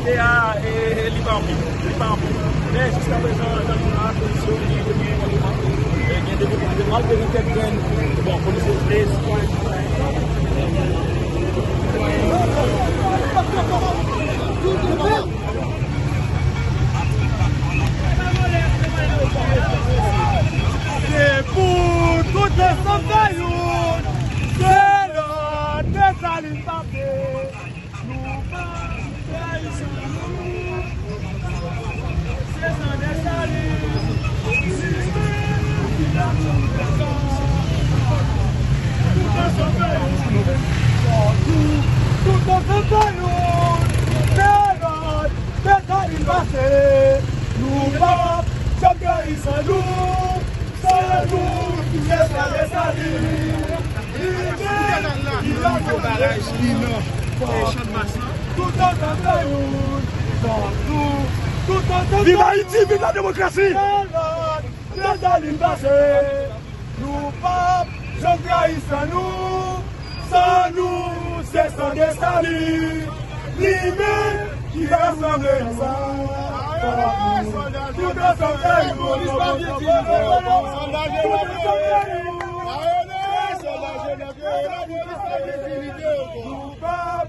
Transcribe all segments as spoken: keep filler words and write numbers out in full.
E a, e, e, li pa anpil, li pa anpil. Men jiska prezan, nan nou la, polis yo, li, li, li, li, e, gen de, de malfektè ki jwenn, bon, polis yo, e, sitwayen. Se pou tout ansanm fè youn, se lòd Desalin pase. Nou pa trayi san nou, se san Desalin. Tout ansanm fè youn, tout ansanm fè youn, se lòd Desalin pase. Nou p ap janm trayi san nou, san nou, se san Desalin. Li menm ki la nan baraj li nan, e, Channmas lan. Tout ansanm fè youn, san nou, tout ansanm fè youn. Viv Ayiti, viv la demokrasi! Desalin pase. Nou p ap janm trayi san nou, san nou, se san Desalin. Li menm ki rasanble nou. Tout ansanm fè youn. Tout ansanm fè youn. Nou p ap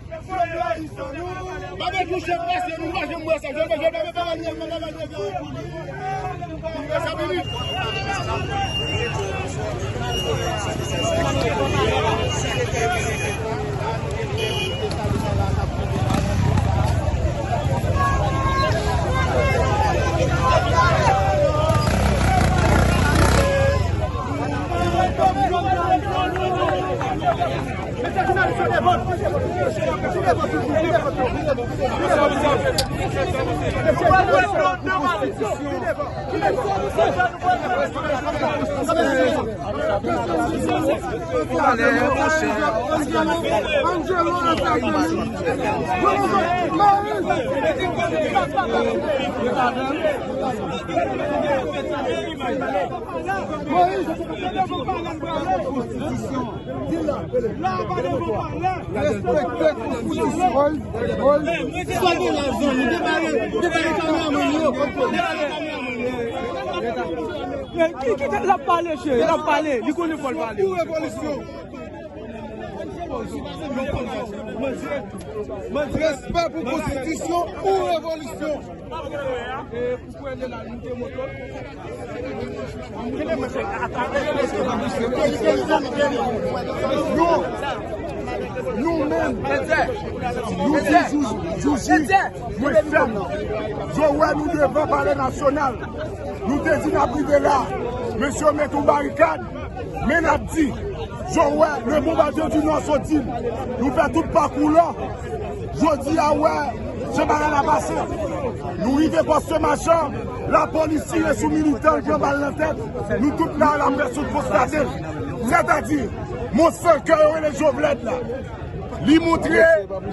Pa gen kou chèf pase, nou pa janm wè sa. Jòl, jòl, jòl, pa vin, pa vin, pa vin, pa vin. Sa vini. Respekte konstitisyon. Sa gen la zòn, depare, depare kameramann yo. Men ki, ki, l ap pale, cheri, l ap pale. Li konnen fò l pale. Pou revolisyon. Respè pou konstitisyon ou revolisyon. Nou, nou menm, nou di jou, jou J, mwen fèm. Yo wè nou devan Palè Nasyonal. Nou te di n ap rive la. Mesye yo met yon barikad. Men n ap di, yo wè, le Bombardier du Nord sot di l. Nou fè tout pakou la. Jodi a, wè, jan bagay la pase. Nou rive Poste Machan, lapolis tire sou militan, l pran bal nan tèt. Nou tout la, la près sot konstate. Sètadi, monstè ke yo rele Jovenel la, li montre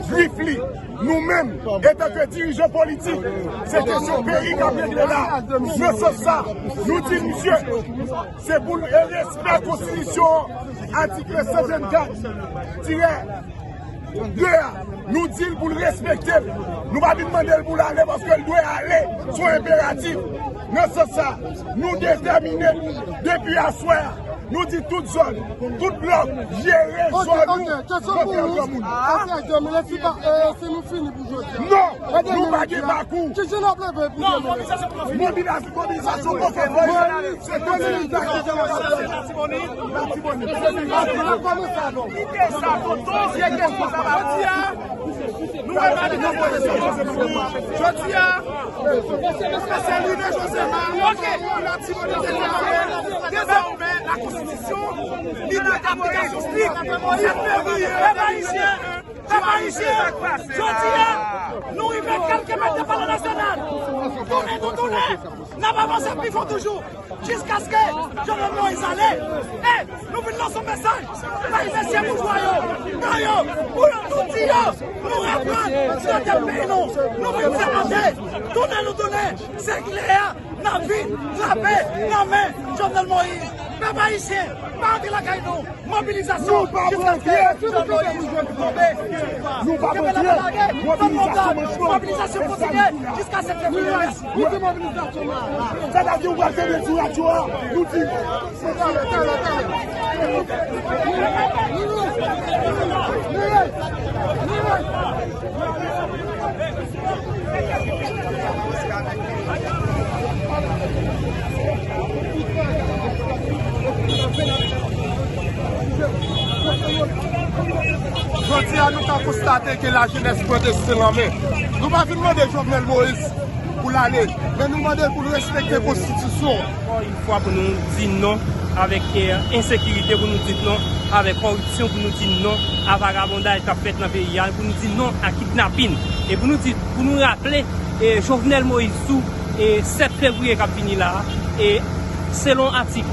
grif li. Nou menm, antanke dirijan politik, se kesyon peyi k ap regle la. Nan sans sa, nou di misye, se pou l respè konstitisyon an, atik san vennkat, tirè de a, nou di l pou l respekte l. Nou pa vin mande l pou l ale paske l dwe ale, se yon enperatif. Nan sans sa, nou detèmine depi aswè a, nou di tout zòn, tout blòk, jere zòn nou, kote granmoun. Non, nou pa gen pakou. Mobilizasyon, mobilizasyon poko fèt. Se kontinye. Latibonit. Latibonit. Jodi a, jodi a, se rive Josema. Ok. Latibonit. Dezòmè, la konstitisyon, li dwe aplikasyon strik. Sèt fevriye. Pèp ayisyen, pèp ayisyen, jodi a, nou rive kèlke mèt de Palè Nasyonal. Tounen nou tounen, n ap avanse pi fò toujou, jiskaske Jovenel Moïse ale. E nou vin lanse yon mesaj bay mesye boujwa yo, nan yo, pou yo tou di yo, nou reprann sante peyi nou. Nou vin fè mande, tounen nou tounen, se klè a, n ap vin frape nan men Jovenel Moïse. Pèp ayisyen, pa antre lakay nou. Mobilizasyon jiskaske Jovenel Moïse tonbe. Nou pa antre. Mobilizasyon kontinye jiska sèt fevriye. Sètadi ou pral tande sou radyo a, nou di. Jodi a, nou ka konstate ke lajenès pran desten an men. Nou pa vin mande Jovenel Moïse pou l ale, men nou mande l pou l respekte konstitisyon. Ankò yon fwa pou nou di non avèk, eh, ensekirite, pou nou di non avèk kòripsyon, pou nou di non a vagabondaj k ap fèt nan peyi a, pou nou di non a kidnapin. E pou nou di, pou nou raple, eh, Jovenel Moïse tou, eh, sèt fevriye k ap vini la a, e selon atik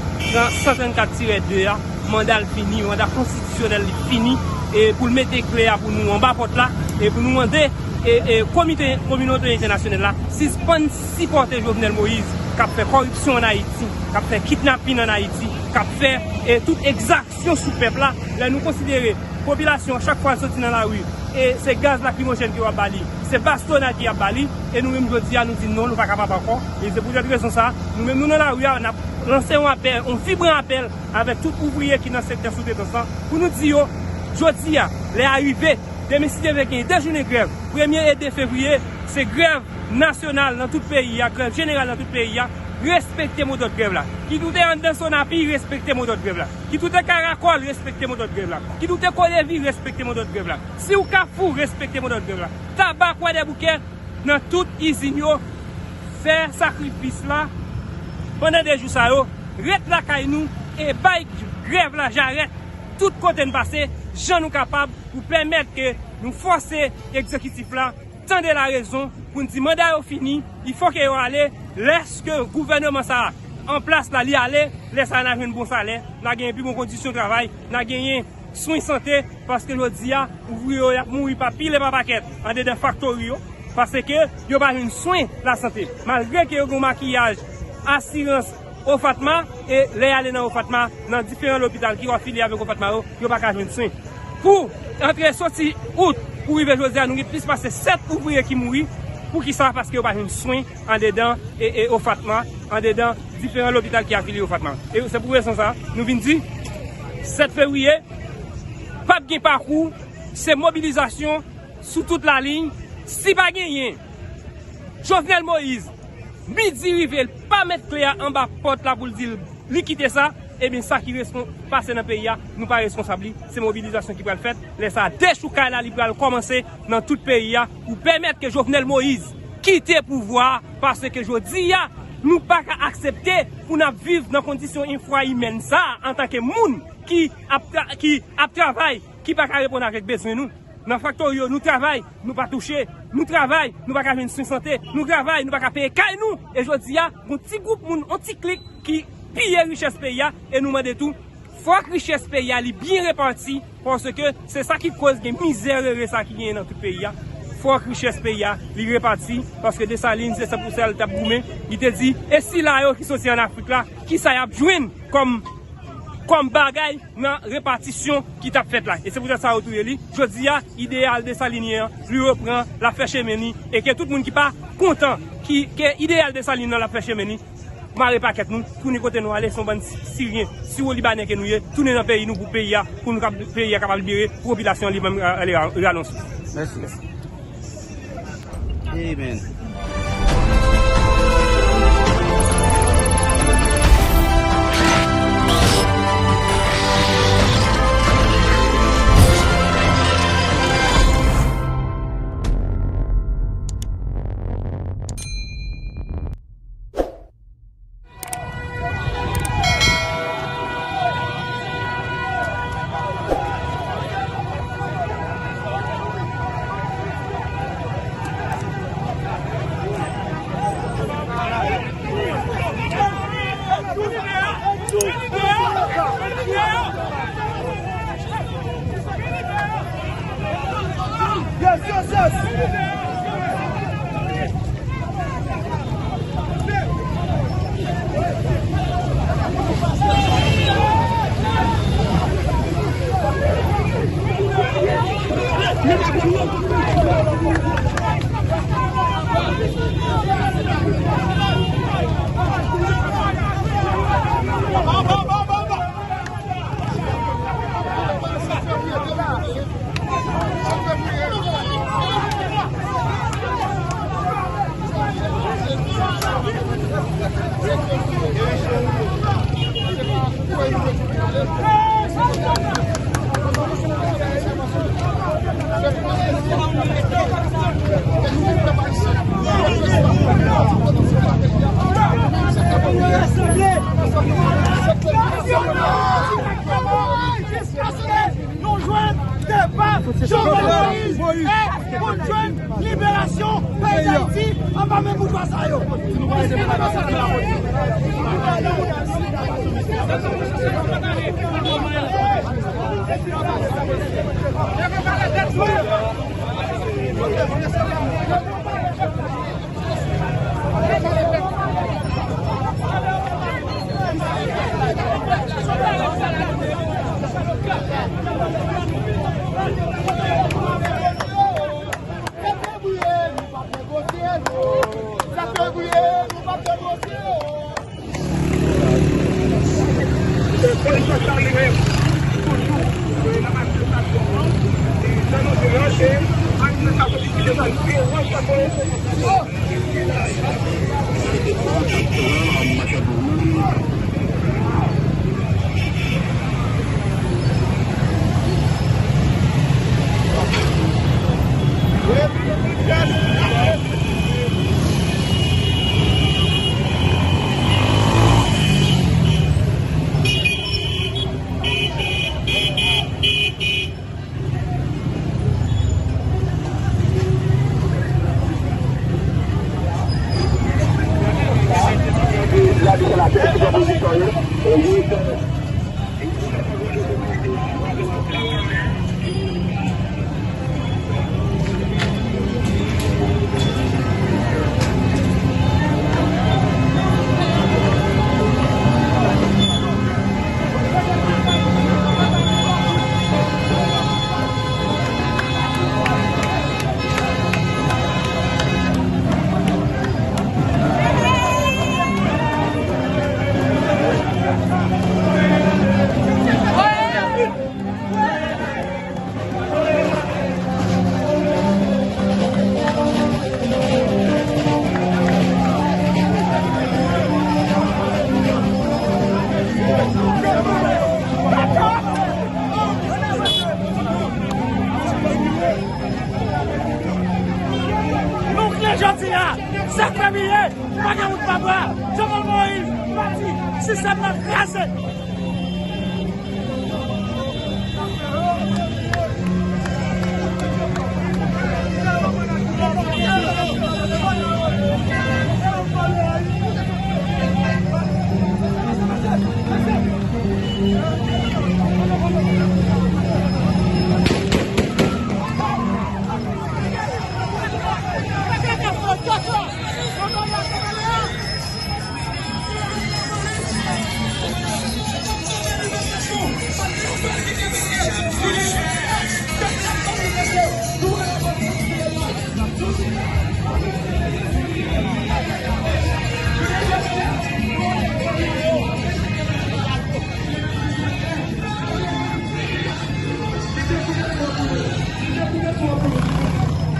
san trannkat tirè de a, manda l fini, manda konstitisyonèl li fini, e pou l mete kle a pou nou anba pòt la, e pou nou mande, e, e komite, kominote entènasyonal la, sispann sipòte Jovenel Moïse, k ap fè kòripsyon ann Ayiti, k ap fè kidnapin ann Ayiti, k ap fè, e, tout egzaksyon sou pèp la. Lè nou konsidere popilasyon, chak fwa l soti nan lari, e se gaz lakrimojèn ke y ap ba li, se bastonad ke y ap ba li, e nou menm jodi a, nou di non, nou pa kapab ankò. E se poutèt rezon sa a, nou menm nou nan lari a, n ap lanse yon apèl, yon vibran apèl avèk tout ouvriye ki nan sektè soutretans lan, pou nou di yo, jodi a, lè a rive, demen si Dye vle genyen de jounen grèv, premye e de fevriye, se grèv nasyonal nan tout peyi a, grèv jeneral nan tout peyi a, respekte modòd grèv la. Kit ou te anndan Sonapi, respekte modòd grèv la. Kit ou te Karakòl, respekte modòd grèv la. Kit ou te Kodevi, respekte modòd grèv la. Si w Kafou, respekte modòd grèv la. Taba, Kwadèboukè, nan tout izin yo, fè sakrifis la pandan de jou sa yo, ret lakay nou e bay grèv la jarèt tout kote n pase, jan nou kapab, pou pèmèt ke nou fòse egzekitif la tande larezon, pou n di manda yo fini, il faut que yo ale, lèske gouvèneman sa a an plas la, li ale, lè sa a n a jwenn bon salè, n a genyen pi bon kondisyon travay, n a genyen swen sante, paske jodi a, ouvriye yo, y ap mouri pa pil e pa pakèt andedan faktori yo, paske yo pa jwenn swen lasante. Malgre ke yo gen yon makiyaj asirans OFATMA, e lè y ale nan OFATMA, nan diferan lopital ki afilye avèk OFATMA yo, yo pa ka jwenn swen. Pou antre soti out pou rive jodi a, nou gen plis pase sèt ouvriye ki mouri. Poukisa? Paske yo pa jwenn swen andedan e, e OFATMA, andedan diferan lopital ki afilye OFATMA. E se pou rezon sa, nou vin di, sèt fevriye, p ap gen pakou, se mobilizasyon sou tout laliny. Si pa genyen Jovenel Moïse, midi rive, l pa met kle a anba pòt la pou l di l, li kite sa, ebyen sa ki respon-, pase nan peyi a, nou pa responsab li. Se mobilizasyon ki pral fèt. Lè sa a, dechoukay la, li pral kòmanse nan tout peyi a pou pèmèt ke Jovenel Moïse kite pouvwa a, paske jodi a, nou pa ka aksepte pou n ap viv nan kondisyon enfwa imèn sa a, antanke moun ki ap tra-, ki ap travay, ki pa ka reponn avèk bezwen nou. Nan faktori yo, nou travay, nou pa touche. Nou travay, nou pa ka jwenn swen sante. Nou travay, nou pa ka peye kay nou. E jodi a, gon ti gwoup moun, on ti klik ki piye richès peyi a. E nou mande tou, fòk richès peyi a li byen repati, paske se sa ki koz gen mizè rere sa ki genyen nan tout peyi a. Fòk richès peyi a li repati, paske Desalin, se sa pou sa l t ap goumen, li te di, e sila yo ki soti ann Afrik la, kisa y ap jwenn kòm, kòm bagay nan repatisyon ki t ap fèt la. E se poutèt sa yo touye li. Jodi a, ideyal desalinyen an, li repran, l ap fè chemen li, e ke tout moun ki pa kontan ki, ke ideyal Desalin nan l ap fè chemen li, mare pakèt nou, tounen kote nou ale, se yon bann Si-, Siryen, Siwo-Libanè ke nou ye, tounen nan peyi nou pou peyi a, pou nou kab-, peyi a kapab libere, pou popilasyon an li menm, a, ale a, ralonj. Mèsi. Amen. Yes, yes, yes. Nou jwenn depa Jovenel Moïse e pou n jwenn liberasyon peyi Dayiti anba men boujwa sa yo. Nou klè jodi a, sa k fè biyè, pa gen moun pa bwa. Jovenel Moïse pati, sistèm nan kraze.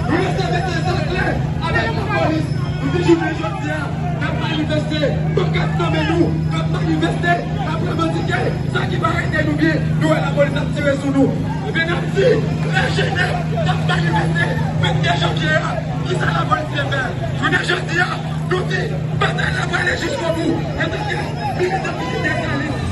Nou rete mete zam klè avèk lapolis. Nou di jounen jodi a, n ap manifeste, pankat nan men nou, n ap manifeste, n ap revandike sa ki pa rete nou byen. Nou wè lapolis ap tire sou nou. Ebyen, n ap di, lè jenès t ap manifeste vennde janvye a, kisa lapolis te fè? Jounen jodi a, nou di, batay la prale jiskobou. Antanke militan militè salis,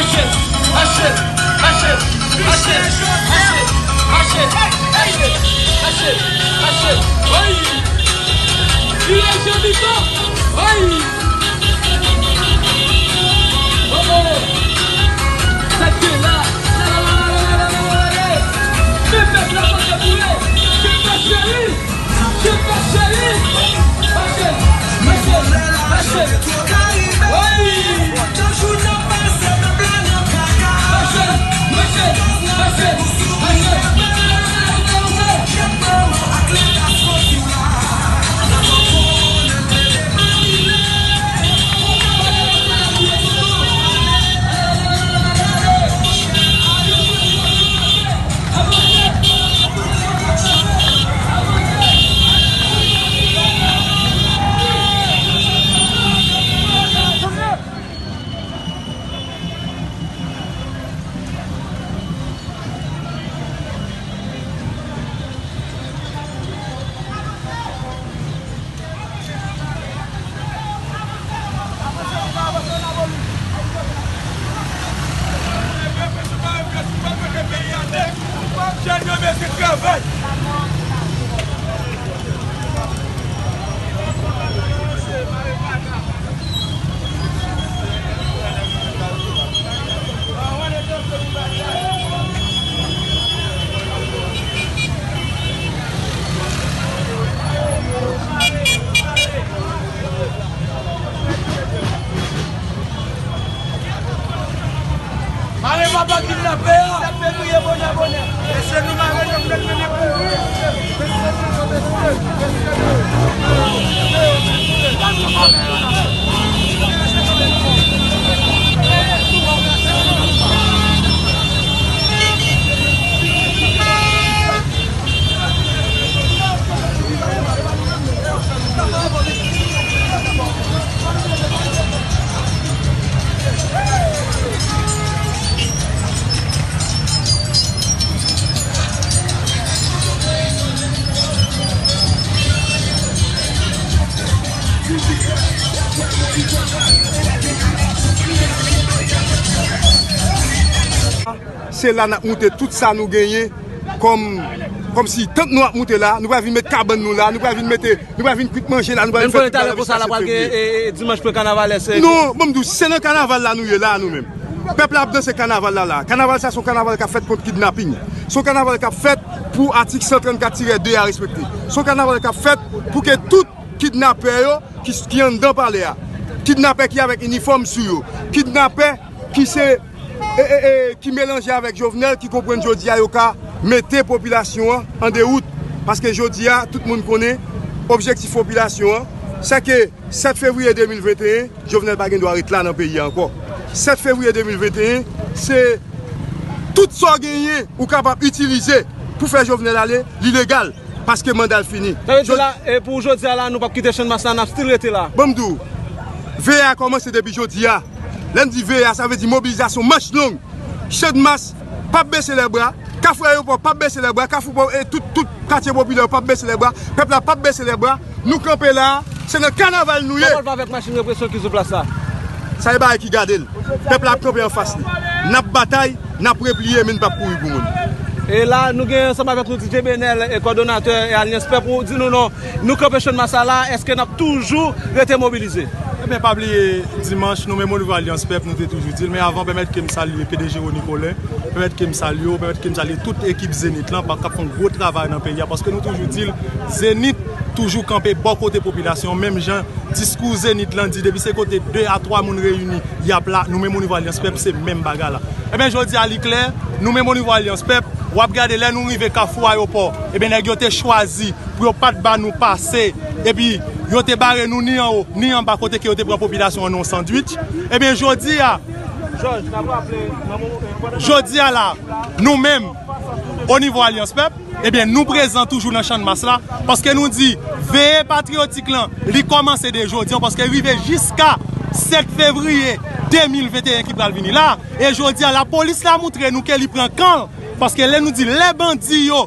Mache, mache, mache, mache, mache, mache, mache, mache, mache. Wi! Vire Jean Victor! Wi! Oh, oh! Sa k gen la? Men pèp la pa ka boule! Pèp la cheri! Mache, mache, mache, mache. Wi. Mache, mache, mache, mache. Jèn yo bezwen travay. Mare papa kidnapè a! Sèt fevriye bonè bonè. Mesye nou mare yo fèt mennen pou yo. Mesye nou yo mesye. Mesye nou yo. Se la n ap moute tout sa nou genyen kòm, kòmsi tant nou ap moute la, nou pral vin met kabann nou la, nou pral vin mete, nou pral vin kwit manje la, nou pral vin fè tout bagay pou sèt fevriye. Dimanch pou kanavalè se. Non, ban m di w, se nan kanaval la nou ye la nou menm. Pèp la ap danse kanaval la la. Kanaval sa se yon kanaval k ap fèt kont kidnaping. Se yon kanaval k ap fèt pou atik san trannkat tirè de a respekte. Se yon kanaval k ap fèt pou ke tout kidnapè yo ki, ki anndan palè a, kidnapè ki avèk inifòm sou yo, kidnapè ki se, e, e, e, ki melanje avèk Jovenel, ki konprann jodi a yo ka mete popilasyon an an dewout. Paske jodi a, tout moun konnen objektif popilasyon an, se ke sèt fevriye de mil venteyen, Jovenel pa gen dwa ret la nan peyi a ankò. Sèt fevriye de mil venteyen, se tout sa w genyen ou kapab itilize pou fè Jovenel ale, li legal. Paske manda l fini. Sa vle di la, e pou jodi a la, nou p ap kite Channmas la, n ap still rete la. Ban m di w, veye a kòmanse depi jodi a. Lè n di veye a, sa vle di mobilizasyon manch long. Channmas p ap bese lè bra, Kafou Ayewopò p ap bese lè bra, Kafou Pò-, e tout, tout katye popilè p ap bese lè bra, pèp la p ap bese lè bra. Nou kanpe la, se nan kanaval nou ye. Kòman l va avèk machin represyon ki sou plas la? Sa e bagay ki gade l. Pèp la ap kanpe anfas li. N ap batay, n ap repliye, men n p ap kouri pou moun. E la, nou gen ansanm avèk nou D J Benel, e kòdonatè e Alyans Pèp, pou di nou non, nou kanpe Channmas la, èske n ap toujou rete mobilize? Ebyen, pa bliye, dimanch, nou menm o nivo Alyans Pèp, nou te toujou di l, men avan, pèmèt ke m salye P D G Rony Colin, pèmèt ke m salye w, pèmèt ke m salye tout ekip Zenith lan, pa-, k ap fè yon gwo travay nan peyi a, paske nou toujou di l, Zenith toujou kanpe bò kote popilasyon, menm jan diskou Zenith lan di, depi se kote de a twa moun reyini, y ap la, nou menm o nivo Alyans Pèp, se menm bagay la. Ebyen, jodi a, li klè, nou menm o nivo Alyans Pèp, w ap gade lè nou rive Kafou Ayewopò, ebyen, nèg yo te chwazi pou yo pa t ba nou pase, epi yo te bare nou ni anwo, ni anba kote ke yo te pran popilasyon an nan yon sandwich. Ebyen, jodi a, jodi a la, nou menm, o nivo Alyans Pèp, ebyen, nou prezan toujou nan Channmas la, paske nou di, veye patriyotik lan, li kòmanse de jodi an, paske rive jiska sèt fevriye de mil venteyen ki pral vini la, e jodi a, lapolis la moutre nou ke li pran kan l, paske lè nou di lè bandi yo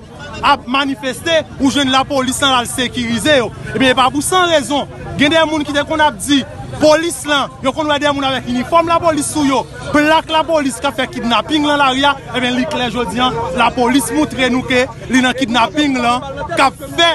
ap manifeste, ou jwenn lapolis lan al sekirize yo. Ebyen, e pa pou san rezon. Gen de moun ki te konn ap di, Polis lan, yo konn wè de moun avèk inifòm lapolis sou yo, plak lapolis k ap fè kidnaping lan lari a, ebyen, li klè jodi an, lapolis moutre nou ke li nan kidnaping lan k ap fè.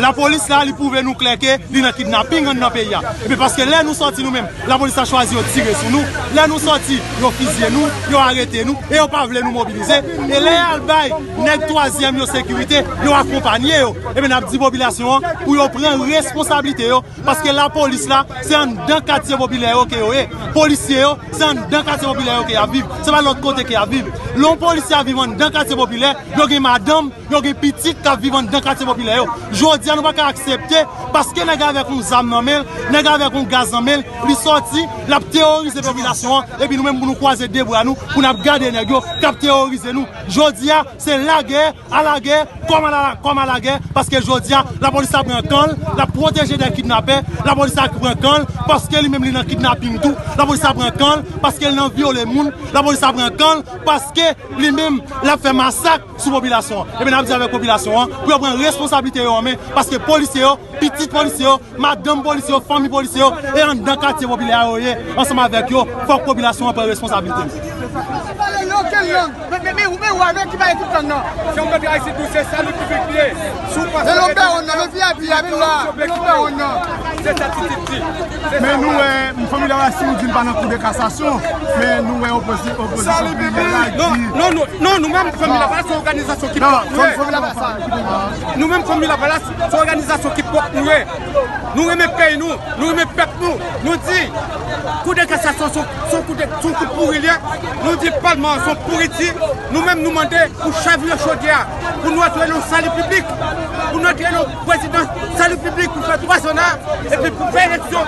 Lapolis la, li pwouve nou klè ke li nan kidnaping anndan peyi a. Ebyen, paske lè nou sòti nou menm, lapolis la chwazi yo tire sou nou. Lè nou sòti, yo fizye nou, yo arete nou, e yo pa vle nou mobilize. E lè y al bay nèg twazyèm yo sekirite, yo akonpanye yo. Ebyen, n ap di popilasyon an pou yo pran responsablite yo, paske lapolis la, se anndan katye popilè yo ke yo ye. Polisye yo, se anndan katye popilè yo ke y ap viv. Se pa lòt kote ke y ap viv. Lè yon polisye ap viv anndan katye popilè, yo gen madanm, yo gen pitit k ap viv anndan katye popilè yo. Jodi a, nou pa ka aksepte, paske nèg avèk yon zam nan men l, nèg avèk yon gaz nan men l, li sòti, l ap teworize popilasyon an, epi nou menm pou nou kwaze de bra nou, pou n ap gade nèg yo k ap teworize nou. Jodi a, se lagè, a lagè, kòm a la, kòm a lagè, paske jodi a, lapolis la pran kan l, l ap pwoteje de kidnapè, lapolis la pran kan l, paske li menm li nan kidnaping tou, lapolis la pran kan l, paske li nan vyole moun, lapolis la pran kan l, paske li menm, l ap fè masak sou popilasyon an. Ebyen, n ap di avèk popilasyon an, pou yo pran responsablite yo an men, paske polisye yo, pitit polisye yo, madanm polisye yo, fanmi polisye yo, e anndan katye popilè a yo ye, ansanm avèk yo, fòk popilasyon an pran responsablite l. Pale nan okenn lang. Men, men, men, men ou avèk ki pale tout lang nan. Se yon kontra isit tou, se salu piblik li ye. Si w pa... Men lòm dawòn nan, men V I P a, men la, men lòm dawòn nan. Se sa Titid di. Men nou wè, Fanmi Lavalas, si nou di n pa nan Kou de Kasasyon, men nou wè opozi-, opozisyon kriminèl la di... Non, non, non, non, nou menm, Fanmi Lavalas, se yon òganizasyon ki pwòp nou ye. Non, Fanmi Lavalas, nou menm, Fanmi Lavalas, se yon òganizasyon ki pwòp nou ye. Nou renmen peyi nou, nou renmen pèp nou. Nou di, Kou de Kasasyon, se yon, se yon kou de, se yon kou pouri li ye. Nou di, Palman an, se yon pouriti. Nou menm, nou mande pou chavire chodyè a, pou nou antre nan yon salu piblik, pou nou antre nan yon prezidan salu piblik pou fè twa zan an, epi pou fè eleksyon.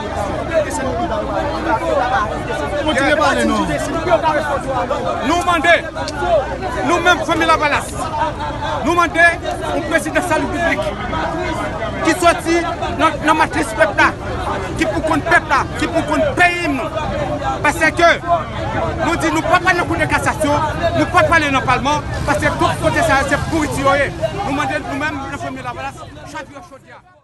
Kontinye pale, non. Nou mande, nou menm Fanmi Lavalas, nou mande yon prezidan salu piblik ki sòti nan, nan matris pèp la, ki pou konn pèp la, ki pou konn peyi nou. Paske nou di nou p ap ale nan Kou de Kasasyon, nou p ap ale nan Palman, paske tout kote sa yo se pouriti yo ye. Nou mande nou menm nan Fanmi Lavalas, chavire chodyè a.